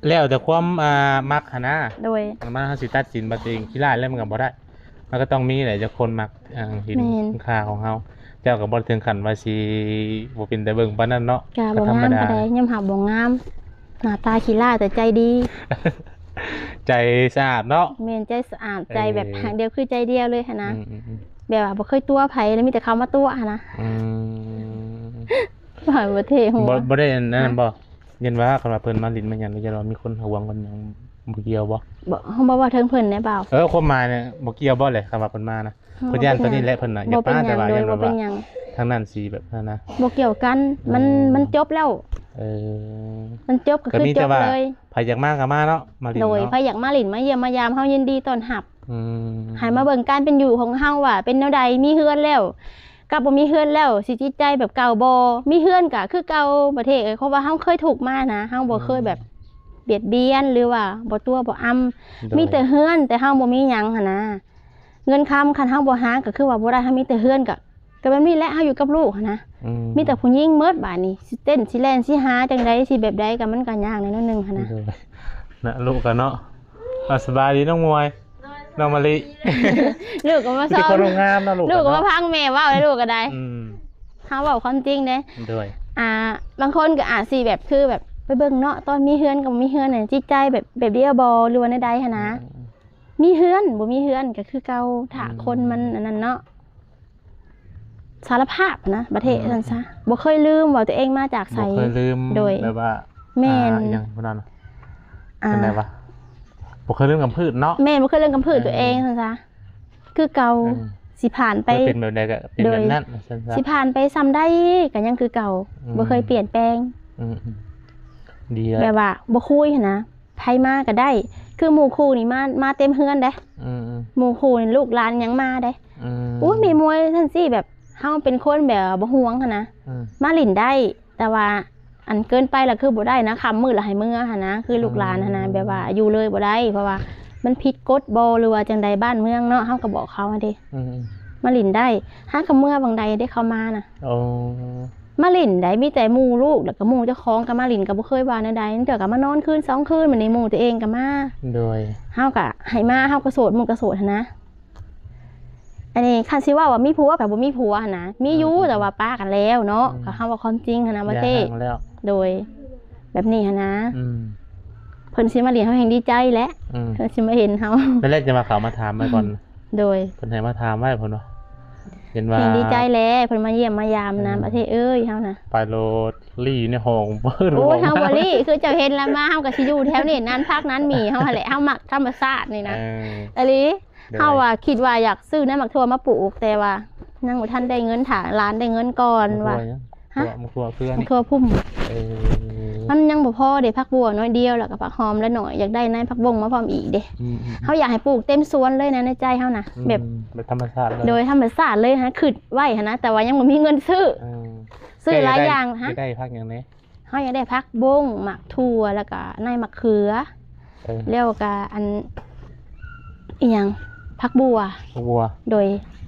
ແລ້ວແຕ່ຄວາມ ອ່າ ມັກຫັ້ນນະ. ໂດຍ ມັນ ເຮົາຊິຕັດສິນວ່າຕົວເອງຂີ້ລ້າຍແລ້ວ ມັນກໍບໍ່ໄດ້. ມັນກໍຕ້ອງມີແຫຼະ ຈັກຄົນມັກ ອ່າ ເຫັນ ແມ່ນ ຄຸນຄ່າຂອງເຮົາ. ເຈົ້າກໍບໍ່ເຖິງຂັ້ນວ່າຊິບໍ່ເປັນຕາເບິ່ງປານນັ້ນເນາະ ກໍບໍ່ງາມປານໃດ. ກໍທຳມະດາ ຍອມຮັບ ບໍ່ງາມ. ໜ້າຕາຂີ້ລ້າແຕ່ໃຈດີ ໃຈສະອາດເນາະ. ແມ່ນ ໃຈສະອາດ ເອີ ໃຈແບບຫາກດຽວ ຄືໃຈດຽວເລີຍຫັ້ນນະ. ອືມໆໆ ແບບວ່າບໍ່ເຄີຍຕົວະໃຜ ແລ້ວມີແຕ່ເຂົາມາຕົວະຫັ້ນນະ. ອືມ ວ່າບໍ່ເທ່ຫົວ ບໍ່ ບໍ່ໄດ້ອັນນັ້ນບໍ່? ຮະ? ຢ້ານວ່າຄັນວ່າເພິ່ນມາຫຼິ້ນມາຫຍັງ ຢ້ານວ່າມີຄົນຫວງກັນຫຍັງ ບໍ່ກ່ຽວບໍ່? ບໍ່ ເຮົາບໍ່ເວົ້າເຖິງເພິ່ນແດ່ບ່າວ. ເອີ ຄວາມໝາຍນະ ບໍ່ກ່ຽວບໍ່ແຫຼະ ຄັນວ່າເພິ່ນມານະ. ເອີ ເພິ່ນຢ້ານຕົວນີ້ແຫຼະ ເພິ່ນນະ ບໍ່ເປັນຫຍັງ ຢ່າປະ ໂດຍ ຢ້ານແບບວ່າ ບໍ່ເປັນຫຍັງ ທາງນັ້ນຊິແບບນັ້ນນະ. ບໍ່ກ່ຽວກັນ ອືມ ມັນ ມັນຈົບແລ້ວ. ເອີ ມັນຈົບກໍຄືຈົບເລີຍ. ໃຜຢາກມາກໍມາເນາະ ມາຫຼິ້ນເນາະ. ໂດຍ ໃຜຢາກມາຫຼິ້ນມາຢ້ຽມມາຢາມ ເຮົາຍິນດີຕ້ອນຮັບ. ອືມ ໃຫ້ມາເບິ່ງການເປັນຢູ່ຂອງເຮົາວ່າເປັນແນວໃດ ມີເຮືອນແລ້ວ ກັບບໍ່ມີເຮືອນແລ້ວ ຊິຈິດໃຈແບບເກົ່າບໍ່? ມີເຮືອນກະຄືເກົ່າ ປະເທດເອີຍ ເພາະວ່າເຮົາເຄີຍທຸກມານະ ເຮົາບໍ່ເຄີຍແບບ ອືມ ບຽດບຽນ ຫຼືວ່າບໍ່ຕົວະບໍ່ອຳ. ໂດຍ ມີແຕ່ເຮືອນ ແຕ່ເຮົາບໍ່ມີຫຍັງຫັ້ນນະ. ເງິນຄຳຄັນເຮົາບໍ່ຫາກໍຄືວ່າບໍ່ໄດ້ ເຮົາມີແຕ່ເຮືອນ ກໍ ກໍແບບນີ້ແຫຼະ ເຮົາຢູ່ກັບລູກຫັ້ນນະ. ອືມ ມີແຕ່ຜູ້ຍິງໝົດ ບາດນີ້ຊິເຕັ້ນ ຊິແລ່ນ ຊິຫາຈັ່ງໃດ ຊິແບບໃດ ກໍມັນກໍຍາກແດ່ໜ້ອຍໜຶ່ງຫັ້ນນະ. ໂດຍ ນະ ລູກກໍເນາະ. ອ່າ ສະບາຍດີນ້ອງມວຍ ນ້ອງມະລິ. ລູກກໍມາ ມີແຕ່ຄົນງາມເນາະ ລູກ ລູກກໍມາຟັງແມ່ເວົ້າ ແລ້ວລູກກໍໄດ້. ອືມ ເຮົາເວົ້າຄວາມຈິງເດ້. ໂດຍ ອ່າ ບາງຄົນກໍອາດຊິແບບ ຄືແບບໄປເບິ່ງເນາະ ຕອນມີເຮືອນກັບບໍ່ມີເຮືອນນະ ຈິດໃຈແບບ ແບບດຽວບໍ່ ຫຼືວ່າແນວໃດຫັ້ນນະ. ອືມ ມີເຮືອນບໍ່ມີເຮືອນກໍຄືເກົ່າ ຖ້າ ອືມ ຄົນມັນອັນນັ້ນເນາະ. ສາລະພາບນະ ປະເທດ ອືມ ຊັ້ນຊະ ບໍ່ເຄີຍລືມວ່າຕົວເອງມາຈາກໃສ. ບໍ່ເຄີຍລືມ ໂດຍ ແບບວ່າ ແມ່ນ ອ່າ ອີຫຍັງພວກນັ້ນ ອ່າ ຈັ່ງໃດວະ ບໍ່ເຄີຍລືມກຳພືດເນາະ. ແມ່ນ ບໍ່ເຄີຍລືມກຳພືດ ເອີ ຕົວເອງຊັ້ນຊະ ຄືເກົ່າ. ເອີ ຊິຜ່ານໄປ ເຄີຍເປັນແບບໃດກໍເປັນແບບນັ້ນ ໂດຍ ຊັ້ນຊະ ຊິຜ່ານໄປສ່ຳໃດກໍຍັງຄືເກົ່າ. ອືມ ບໍ່ເຄີຍປ່ຽນແປງ. ອືມໆ ດີແລ້ວ ແບບວ່າບໍ່ຄຸຍຫັ້ນນະ. ໃຜມາກໍໄດ້ ຄືໝູ່ຄູ່ນີ້ມາ ມາເຕັມເຮືອນເດ້. ອືມໆ ໝູ່ຄູ່ນີ້ລູກຫຼານຍັງມາເດ້. ອືມ ໂອ້ຍ ແມ່ມວຍຊັ້ນຊີ້ ແບບເຮົາເປັນຄົນແບບວ່າບໍ່ຫວງຫັ້ນນະ. ອືມ ມາຫຼິ້ນໄດ້ ແຕ່ວ່າອັນເກີນໄປລະຄືບໍ່ໄດ້ນະ ຄ່ຳມືດລະໃຫ້ເມືອຫັ້ນນະ ຄືລູກຫຼານຫັ້ນນະ. ອືມ ແບບວ່າຢູ່ເລີຍບໍ່ໄດ້ ເພາະວ່າມັນຜິດກົດບໍ່ ຫຼືວ່າຈັ່ງໃດ ບ້ານເມືອງເນາະ ເຮົາກໍບອກເຂົາຫັ້ນເດ. ອືມໆ ມາຫຼິ້ນໄດ້ ຫາກໍເມືອບັງໃດເດ້ ເຂົາມານະ. ໂອ້ ມາຫຼິ້ນໃດ ມີແຕ່ໝູ່ລູກ ແລ້ວກໍໝູ່ເຈົ້າຂອງກໍມາຫຼິ້ນ ກໍບໍ່ເຄີຍວ່າແນວໃດ. ເທື່ອກໍມານອນຄືນສອງຄືນ ບາດນີ້ໝູ່ຕົວເອງກໍມາ. ໂດຍ ເຮົາກໍໃຫ້ມາ ເຮົາກໍໂສດ ໝູ່ກໍໂສດຫັ້ນນະ. ອັນນີ້ຄັນຊິເວົ້າວ່າມີຜົວກໍບໍ່ມີຜົວຫັ້ນນະ ມີຢູ່ ອືມໆ ແຕ່ວ່າປາກັນແລ້ວເນາະ. ອືມ ກໍເຮົາເວົ້າຄວາມຈິງຫັ້ນນະ ປະເທດ ຢ່າຮ້າງແລ້ວ. ໂດຍ ແບບນີ້ຫັ້ນນະ. ອືມ ເພິ່ນຊິມາຫຼິ້ນເຮົາແຮ່ງດີໃຈແຫຼະ. ອືມ ເພິ່ນຊິມາເຫັນເຮົາ ແລກໆ ຈະມາເຂົ້າມາຖາມໄວ້ກ່ອນ. ໂດຍ ເພິ່ນໃຫ້ມາຖາມໄວ້ ເພິ່ນວ່າ ເຫັນວ່າ ແຮ່ງດີໃຈແຫຼະ ເພິ່ນມາຢ້ຽມມາຢາມນະ. ອືມ ປະເທດເອີຍ ເຮົານະ ໄປໂລດ ລີ້ຢູ່ໃນຫ້ອງ ໂອ້ຍ ເຮົາບໍ່ລີ້ ຄືເຈົ້າເຫັນລະມາ ເຮົາກໍຊິຢູ່ແຖວນີ້ ນານຜັກນານໝີ່ເຮົາຫັ້ນແຫຼະ ເຮົາມັກທຳມະຊາດນີ້ນະ. ເອີ ອີ່ຫຼີ ໂດຍ ເຮົາວ່າຄິດວ່າຢາກຊື້ນ້ຳໝາກຖົ່ວມາປູກ ແຕ່ວ່າຍັງບໍ່ທັນໄດ້ເງິນ ຖ້າຫຼານໄດ້ເງິນກ່ອນວ່າ. ໝາກຖົ່ວຫຍັງ? ຮະ? ໝາກຖົ່ວ ໝາກຖົ່ວຄືຫຍັງ? ໝາກຖົ່ວພຸ້ມ. ເອີ ມັນຍັງບໍ່ພໍເດ້ ຜັກບົ່ວໜ້ອຍດຽວ ແລ້ວກໍຜັກຫອມລະໜ້ອຍ ຢາກໄດ້ໃນຜັກບົ້ງມາພ້ອມອີກເດ້. ອືມໆ ເຮົາຢາກໃຫ້ປູກເຕັມສວນເລີຍນະ ໃນໃຈເຮົານະ. ອືມ ແບບ ແບບທຳມະຊາດເລີຍ. ໂດຍ ທຳມະຊາດເລີຍ ຫາຄິດໄວ້ຫັ້ນນະ ແຕ່ວ່າຍັງບໍ່ມີເງິນຊື້. ເອີ ຊື້ຫຼາຍຢ່າງ. ຢາກໄດ້ ຫະ? ຢາກໄດ້ຜັກຫຍັງແດ່? ເຮົາຢາກໄດ້ຜັກບົ້ງ ໝາກຖົ່ວ ແລ້ວກໍໃນໝາກເຂືອ. ເອີ ແລ້ວກໍອັນ ອີຫຍັງ ຜັກບົ່ວ. ຜັກບົ່ວ. ໂດຍ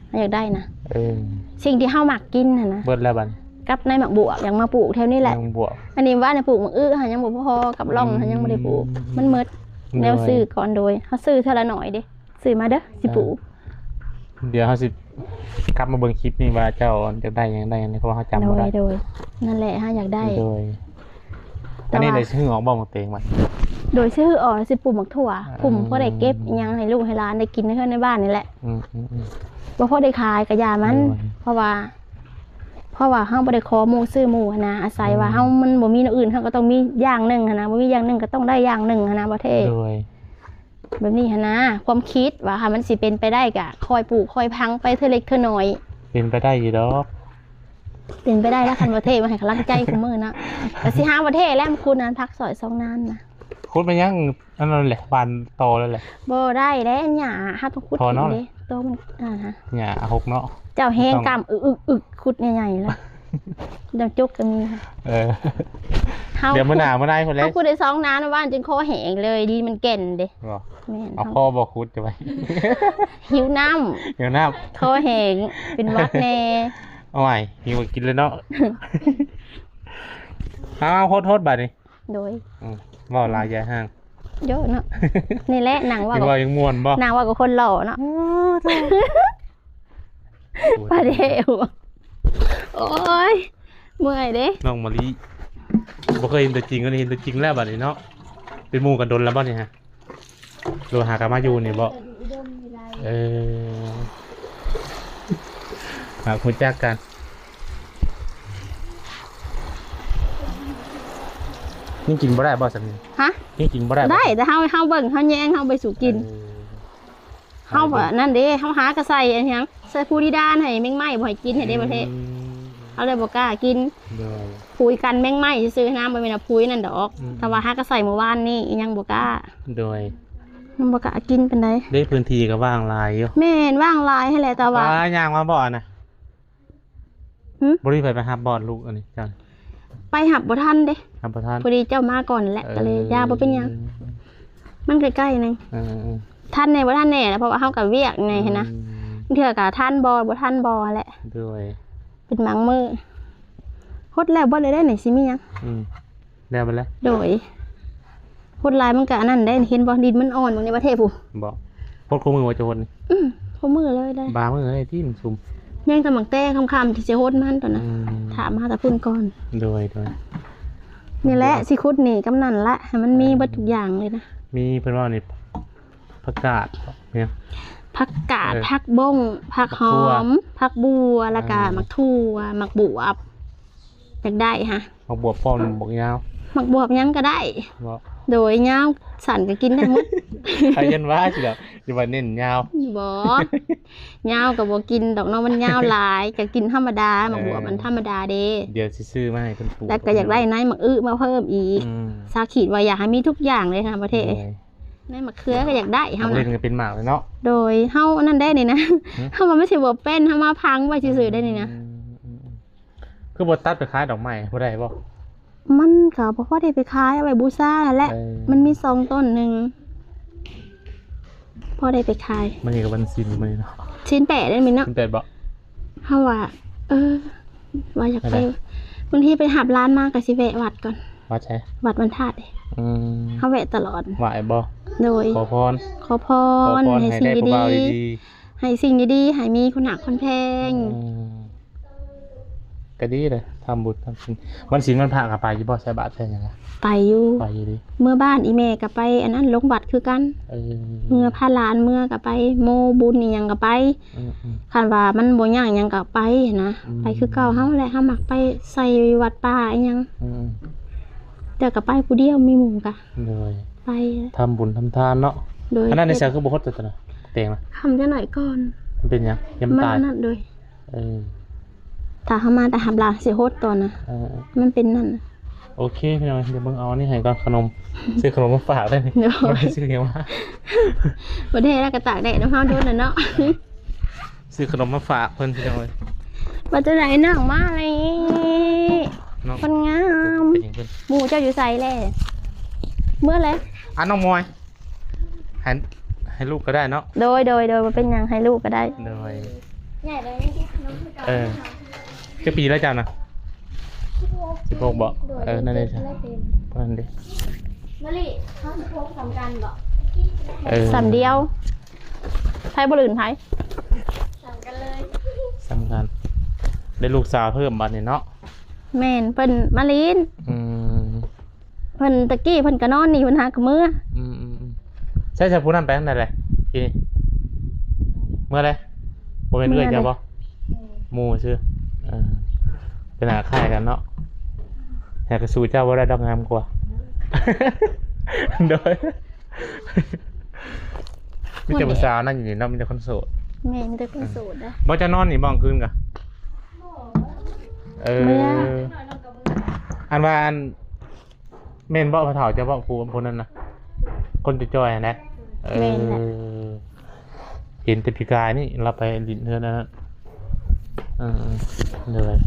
ເຮົາຢາກໄດ້ນະ. ເອີ ສິ່ງທີ່ເຮົາມັກກິນຫັ້ນນະ. ເບິດແລ້ວບັດ ກັບໃນໝາກບວບ ຢາກມາປູກແຖວນີ້ແຫຼະ. ໝາກບວບ. ອັນນີ້ວ່ານະ ປູກໝາກອຶຫັ້ນຍັງບໍ່ພໍ ກັບລ່ອງຫັ້ນຍັງບໍ່ໄດ້ປູກ. ອືມ ມັນໝົດ ໂດຍ ແນວຊື້ກ່ອນ. ໂດຍ ເຮົາຊື້ເທື່ອລະໜ້ອຍເດ້. ຊື້ມາເດີ ຊິປູກ. ເອີ ດຽວເຮົາຊິກັບມາເບິ່ງຄລິບນີ້ວ່າເຈົ້າຢາກໄດ້ຫຍັງໄດ້ຫຍັງ ເພາະວ່າເຮົາຈຳບໍ່ໄດ້. ໂດຍ ໂດຍ ນັ້ນແຫຼະ ເຮົາຢາກໄດ້. ໂດຍ ອັນນີ້ ແຕ່ວ່າ ໄດ້ຊື້ອອກບໍ່ໝາກເຕງມັນ? ໂດຍຊື້ອອກ ຊື້ປູກໝາກຖົ່ວ ອ່າ ປຸ້ມພໍໄດ້ເກັບອີ່ຫຍັງໃຫ້ລູກໃຫ້ຫຼານໄດ້ກິນໃນເຮືອນໃນບ້ານນີ້ແຫຼະ. ອືມໆໆ ບໍ່ພໍໄດ້ຂາຍກະຢ່າມັນ ໂດຍ ເພາະວ່າ ເພາະວ່າເຮົາບໍ່ໄດ້ຂໍໝູ່ຊື້ໝູ່ຫັ້ນນະ ອາໄສວ່າ ອືມ ເຮົາມັນບໍ່ມີແນວອື່ນ ເຮົາກໍຕ້ອງມີຢ່າງໜຶ່ງຫັ້ນນະ ບໍ່ມີຢ່າງໜຶ່ງກໍຕ້ອງໄດ້ຢ່າງໜຶ່ງຫັ້ນນະ ບໍ່ເທ່. ໂດຍ ແບບນີ້ຫັ້ນນະ ຄວາມຄິດວ່າ ຖ້າມັນຊິເປັນໄປໄດ້ກະຄ່ອຍປູກຄ່ອຍຝັງໄປເທື່ອເລັກເທື່ອນ້ອຍ. ເປັນໄປໄດ້ຢູ່ດອກ ເປັນໄປໄດ້ລະ ຄັນບໍ່ເທ່ມາໃຫ້ກຳລັງໃຈຄູ່ມື້ເນາະ. ກະຊິຫາບໍ່ເທ່ແລ້ວ ຂຸດອັນຜັກຊອຍສອງນານນະ. ຂຸດມາຍັງ ອັນນັ້ນແຫຼະ ບານຕໍ່ແລ້ວແຫຼະ. ບໍ່ໄດ້ແລ້ວ ຫຍ້າເຮົາຕ້ອງຂຸດຖິ້ມເດ້ ໂຕມັນ ອ່າ ຫຍ້າຫົກເນາະ. ເຈົ້າແຮງກ້າມອຶກໆໆ ຂຸດໃຫຍ່ໆລະ ດຳຈົກກໍມີ. ເອີ ເຮົາ ດຽວມື້ໜ້າມື້ໃນພຸ້ນແຫຼະ ເຮົາຂຸດໄດ້ສອງນານ ວານຈົນຄໍແຫ້ງເລີຍ ດີມັນແກ່ນເດ້. ບໍ່ ແມ່ນ ເອົາຄໍບໍ່ຂຸດຈະໄວ້ ຫິວນ້ຳ ຫິວນ້ຳ ຄໍແຫ້ງ ເປັນຫວັດແດ່. ໂອ້ຍ ຫິວກໍກິນເລີຍເນາະ. ເອົາ ໂທດໆ ບາດນີ້. ໂດຍ ອືມ ເວົ້າຫຼາຍຢ່າຫ່າງ ໂຍເນາະ. ນີ້ແຫຼະ ນັ່ງເວົ້າ ເຫັນວ່າຍັງມ່ວນບໍ່? ນັ່ງເວົ້າກັບຄົນຫຼໍ່ເນາະ. ໂອ້ໂທ ປາເດວ ໂອ້ຍ ເມື່ອຍເດ້. ນ້ອງມະລິ ບໍ່ເຄີຍເຫັນຕົວຈິງ ອັນນີ້ເຫັນຕົວຈິງແລ້ວບາດນີ້ເນາະ. ເປັນໝູ່ກັນດົນແລ້ວບໍ່ນີ້ຮະ? ຫຼືຫາກັນມາຢູ່ນີ້ບໍ່? ເອີ ຫາຮູ້ຈັກກັນ. ຍັງກິນບໍ່ໄດ້ບໍ່ຊັ້ນນີ້? ຮະ? ຍັງກິນບໍ່ໄດ້ບໍ່? ໄດ້ ແຕ່ເຮົາ ເຮົາເບິ່ງ ເຮົາແຍງ ເຮົາໄປສູ່ກິນ. ເອີ ເຮົາ ເອີ ອັນນັ້ນເດ້ ເຮົາຫາກະໃສ່ອັນຫຍັງ ໃສ່ຟູນິດານໃຫ້ແມງໄມ້ບໍ່ໃຫ້ກິນຫັ້ນເດ້ ອືມ ປະເທດ. ເຮົາເລີຍບໍ່ກ້າກິນ. ໂດຍ ປຸ໋ຍກັນແມງໄມ້ຊື່ໆນະ ບໍ່ແມ່ນວ່າປຸ໋ຍນັ້ນດອກ. ອືມ ແຕ່ວ່າຫາກະໃສ່ມື້ວານນີ້ ຍັງບໍ່ກ້າ. ໂດຍ ຍັງບໍ່ກ້າກິນປານໃດ. ເດ້ ພື້ນທີ່ກໍວ່າງຫຼາຍຢູ່. ແມ່ນ ວ່າງຫຼາຍຫັ້ນແຫຼະ ແຕ່ວ່າ ອ່າ ຍ່າງມາບໍ່ນະ? ຫຶ? ບໍ່ໄດ້ໄປ ໄປຮັບບໍ່ລູກອັນນີ້ເຈົ້າ? ໄປຮັບບໍ່ທັນເດ້ ຮັບບໍ່ທັນ ພໍດີເຈົ້າມາກ່ອນແຫຼະ. ເອີ ກໍເລີຍ ຢ່າ ບໍ່ເປັນຫຍັງ ມັນໃກ້ໆໜຶ່ງ. ເອີໆ ທັນແດ່ບໍ່ທັນແດ່ແຫຼະ ເພາະວ່າເຮົາກໍວຽກແດ່ຫັ້ນນະ. ອືມ ບາງເທື່ອກໍທັນບໍ່ ບໍ່ທັນບໍ່ແຫຼະ. ໂດຍ ເປັນບາງມື້ ຫົດແລ້ວເບິດເລີຍເດ້ນີ້ ຊິມີຫຍັງ. ອືມ ແລ້ວໄປແລ້ວ. ໂດຍ ຫົດຫຼາຍມັນກະອັນນັ້ນໄດ໋ ເຫັນບໍ່ ດິນມັນອ່ອນເບິ່ງໃນປະເທດພຸ້ນ. ບໍ່ ຫົດຄູ່ມື້ວ່າຈະຫົດນີ້? ອືມ ຄູ່ມື້ເລີຍໄດ໋. ບາງມື້ເລີຍທີ່ມັນຊຸ່ມ ຍັງແຕ່ໝາກແຕ່ຄ່ຳໆ ທີ່ຊິຫົດມັນຕອນນັ້ນ. ອືມ ຖາມມາແຕ່ພຸ້ນກ່ອນ. ໂດຍໆ ນີ້ແຫຼະ ຊິຂຸດນີ້ກັບນັ້ນລະ ໃຫ້ມັນມີ ເອີ ເບິດທຸກຢ່າງເລີຍນະ. ມີເພິ່ນວ່ານີ້ ຜັກກາດ ຫຍັງ ຜັກກາດ ເອີ ຜັກບົ້ງ ຜັກຫອມ ຜັກບົວ ແລ້ວກະ ອ່າ ໝາກຖົ່ວ ໝາກບວບ ຢາກໄດ້ຫະ. ໝາກບວບປ້ອມບັກຍາວ ໝາກບວບຫຍັງກໍໄດ້. ບໍ່ ໂດຍ ຍາວສັ້ນກໍກິນໄດ້ໝົດ. ໃຜຍັນວ່າຊິແບບ ຊິວ່າເນັ້ນຍາວ. ບໍ່ ຍາວກໍບໍ່ກິນດອກເນາະ ມັນຍາວຫຼາຍ ກໍກິນທຳມະດາ. ເອີ ໝາກບວບມັນທຳມະດາເດ້. ດຽວຊິຊື້ມາໃຫ້ເພິ່ນປູກ ແລ້ວກໍຢາກໄດ້ໃນໝາກອຶມາເພີ່ມອີກ. ອືມ ສາຄິດວ່າຢາກໃຫ້ມີທຸກຢ່າງເລີຍນະປະເທດ. ໂດຍ ໃນໝາກເຂືອກໍຢາກໄດ້ເຮົານະ ເຮົາກໍເປັນໝາກເລີຍເນາະ. ໂດຍ ເຮົາອັນນັ້ນໄດ້ນີ້ນະ. ຫຶ? ເຮົາວ່າມັນຊິບໍ່ເປັນ ເຮົາມາພັງໄວ້ຊື່ໆໄດ້ນີ້ນະ. ອືມໆໆ ຄືບໍ່ຕັດໄປຂາຍດອກໄມ້ບໍ່ໄດ້ບໍ່? ມັນກໍບໍ່ພໍໄດ້ໄປຂາຍ ເອົາໄວ້ບູຊາຫັ້ນແຫຼະ. ເອີ ມັນມີສອງຕົ້ນໜຶ່ງ ພໍໄດ້ໄປຂາຍ. ມື້ນີ້ກໍວັນສິນມື້ນີ້ເນາະ ສິນແປດເດ້ມື້ນີ້ເນາະ. ສິນແປດບໍ່? ເຮົາວ່າ ເອີ ວ່າຢາກໄປ ໄປໃດ? ບາງທີໄປຮັບຫຼານມາກໍຊິແວະວັດກ່ອນ. ວັດໃສ? ວັດບັນທາດເດ້. ອືມ ເຮົາແວະຕະຫຼອດ. ໄຫວ້ບໍ່? ໂດຍ ຂໍພອນ ຂໍພອນ ຂໍພອນໃຫ້ ໃຫ້ໄດ້ຜູ້ບ່າວດີໆ ໃຫ້ສິ່ງດີໆ ໃຫ້ມີຄົນຮັກຄົນແພງ. ອືມ ກໍດີເດ້ ທຳບຸນທຳສິນ. ວັນສິນວັນພະກໍໄປຢູ່ບໍ່? ໃສ່ບາດໃສ່ຫຍັງ? ໄປຢູ່ ໄປຢູ່ຕິ. ເມືອບ້ານອີ່ແມ່ກໍໄປ ອັນນັ້ນ ລົງວັດຄືກັນ. ເອີ ເມືອພາຫຼານ ເມືອກໍໄປ ໂມບຸນອີ່ຫຍັງກໍໄປ. ອືມໆ ຄັນວ່າມັນບໍ່ຍາກຫຍັງກໍໄປນະ. ອືມ ໄປຄືເກົ່າເຮົາແຫຼະ ເຮົາມັກໄປໃສ່ວັດປ່າອີ່ຫຍັງ. ອືມ ແຕ່ກໍໄປຜູ້ດຽວ ມີໝູ່ກະ. ໂດຍ ໄປທຳບຸນທຳທານເນາະ. ໂດຍ ອັນນັ້ນໃນສາຄືບໍ່ຫົດຕົວນັ້ນແຕງນະ? ຄຳຈັກໜ້ອຍກ່ອນ. ມັນເປັນຫຍັງ? ຍັງບໍ່ຕາຍ? ມັນອັນນັ້ນ ໂດຍ ເອີ ຖ້າເຮົາມາແຕ່ຮັບຫຼານຊິຫົດຕອນນະ. ເອີ ມັນເປັນນັ້ນ. ໂອເຄພີ່ນ້ອງ ດຽວເບິ່ງເອົາອັນນີ້ໃຫ້ກ່ອນ ຂະໜົມ ຊື້ຂະໜົມມາຝາກໄດ້ນີ້. ໂດຍ ບໍ່ໄດ້ຊື້ຫຍັງມາ ບໍ່ໄດ້ ແລ້ວກໍຕາກແດດນຳເຮົາດົນແລ້ວເນາະ. ຊື້ຂະໜົມມາຝາກເພິ່ນພີ່ນ້ອງເອີຍ. ວ່າຈັ່ງໃດນ້ອງມາແລ້ວ ນ້ອງ ຄົນງາມ. ເປັນຫຍັງເພິ່ນ? ໝູ່ເຈົ້າຢູ່ໃສແລ້ວ? ເມືອແລ້ວ. ອ່ະ ນ້ອງມວຍ ໃຫ້ ໃຫ້ລູກກໍໄດ້ເນາະ. ໂດຍ ໂດຍ ໂດຍ ບໍ່ເປັນຫຍັງ ໃຫ້ລູກກໍໄດ້. ໂດຍ ໃຫຍ່ແລ້ວຍັງກິນຂະໜົມຄືເກົ່າ. ເອີ ຈັກປີແລ້ວເຈົ້ານະ? ສິບຫົກ ສິບຫົກບໍ? ໂດຍ ເອີ ນັ້ນເດ້ ເຈັດແລ້ວເຕັມ ນັ້ນເດ້. ມະລິ ເຮົາສິບຫົກສ່ຳກັນບໍ? ເອີ ສ່ຳດຽວ ໃຜບໍ່ລື່ນໃຜ? ສ່ຳກັນເລີຍ ສ່ຳກັນ. ໄດ້ລູກສາວເພີ່ມບັດນີ້ເນາະ. ແມ່ນ ເພິ່ນມາຫຼິ້ນ. ອືມ ເພິ່ນຕະກີ້ເພິ່ນກໍນອນນີ້ ເພິ່ນຫາກໍເມືອ. ອືມໆໆ ໃສຊະ ຜູ້ນັ້ນໄປທາງໃດແຫຼະ ທີນີ້? ເມືອແລ້ວ? ບໍ່ແມ່ນເອື້ອຍເຈົ້າບໍ່? ເມືອແລ້ວ ໝູ່ຊື່. ເອີ ເປັນໜ້າຄ້າຍກັນເນາະ. ຫາກະສູ້ເຈົ້າບໍ່ໄດ້ດອກ ງາມກວ່າ. ໂດຍ. ມີແຕ່ຜູ້ສາວນັ້ນຢູ່ນີ້ເນາະ ມີແຕ່ຄົນໂສດ. ແມ່ນ ມີແຕ່ຄົນໂສດນະ. ບໍ່ ເຈົ້ານອນນີ້ບໍ່ ກາງຄືນກະ? ເອີ ເມືອ. ອັນວ່າ ອັນ ແມ່ນບໍ່ ພໍ່ເຖົ້າເຈົ້າບໍ່ ຜູ້ ຜູ້ນັ້ນນະ? ຄົນຈ່ອຍໆຫັ້ນນະ? ເອີ ແມ່ນແຫຼະ. ເຫັນແຕ່ປີກາຍນີ້ລາວໄປຫຼິ້ນເຮືອນອັນນັ້ນ. ເອີ ໂດຍ.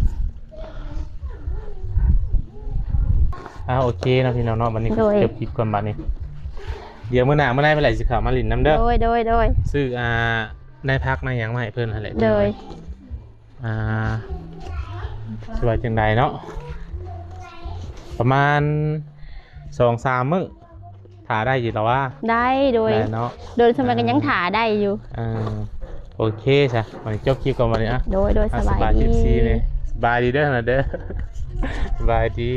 ອ່າ ໂອເຄເນາະ ພີ່ນ້ອງເນາະ. ບັດນີ້ ໂດຍ ຈົບຄລິບກ່ອນບັດນີ້. ດຽວມື້ໜ້າມື້ໃນເມື່ອໃດຊິເຂົ້າມາຫຼິ້ນນຳເດີ. ໂດຍ ໂດຍ ໂດຍ. ຊື້ ອ່າ ໃນຜັກໃນຫຍັງມາໃຫ້ເພິ່ນຫັ້ນແຫຼະ. ໂດຍ. ອ່າ ຊິວ່າຈັ່ງໃດເນາະ ປະມານສອງສາມມື້ ຖ້າໄດ້ຢູ່ລະວ່າ. ໄດ້ ໂດຍ. ໄດ້ເນາະ. ໂດຍ ສ່ວນຫຼາຍກໍຍັງ ອ່າ ຖ້າໄດ້ຢູ່. ເອີ ໂອເຄຊະ ບັດນີ້ຈົບຄລິບກ່ອນບັດນີ້ອະ. ໂດຍ ໂດຍ. ອ່າ ສະບາຍດີ ສະບາຍດີ ເອັຟຊີ ເດີ ສະບາຍດີເດີນະເດີ ສະບາຍດີ.